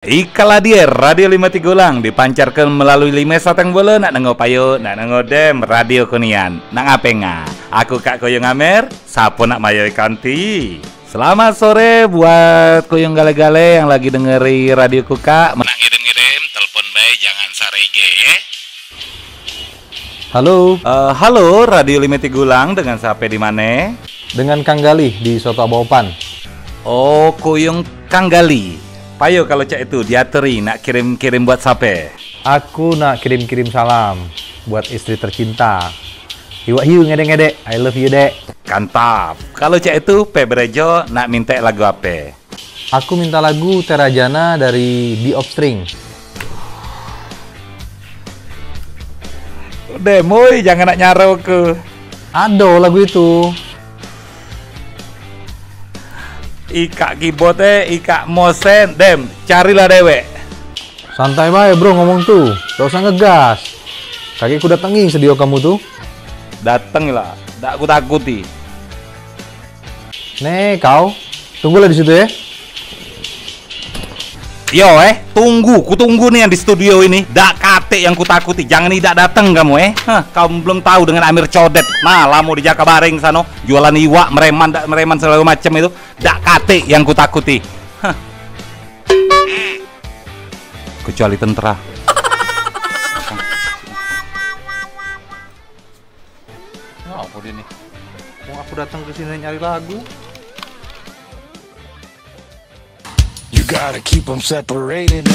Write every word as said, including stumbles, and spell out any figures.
Ikalah die Radio Lime Tigulang dipancarke melalui lime sateng bolo, nak dengo payo, nak dengo dem, radio ku nian. Nak ngape nga? Aku Kak Koyong Amer, sapo nak mayoi kanti? Selamat sore buat Koyong Gale-gale yang lagi dengeri radio ku, Kak. Nak ngirim-ngirim, telepon bae, jangan sare I G, ye. Halo. Eh, halo, Radio Lime Tigulang, dengan sape di mane? Dengan Kang Galih di Soto Abaopan. Oh, Koyong Kang Galih. Payo kalo cak itu, diaturi nak kirim-kirim buat sape? Aku nak kirim-kirim salam buat istri tercinta. Iwak hiu ngedek-ngedek, I love you, Dek. Kantap. Kalo cak itu, Pep Berejo nak mintek lagu ape? Aku minta lagu Terajana dari The Offspring. Dem oi, jangan nak nyaro ke. Ado lagu itu. Ikak keyboard e, ikak mouse e, dem, carilah dewek. Santai bae, Bro, ngomong tu. Dak usah ngegas. Kagek ku datengi studio kamu tu. Dateng lah, dak ku takuti. Nih, kau. Tunggulah di situ, ya. Yo, eh, tunggu, ku tunggu nih yang di studio ini. Dak katik yang ku takuti. Jangan idak dateng kamu, eh. Hah, kamu belum tahu dengan Amir Codet. Nah, lamo di Jakabaring sano, jualan iwak, mereman, dak mereman, segala macam itu. Dak katik yang ku takuti. Hah. Kecuali tentara. Apa dia nih? Wong aku datang ke sini nyari lagu. You gotta keep 'em separated.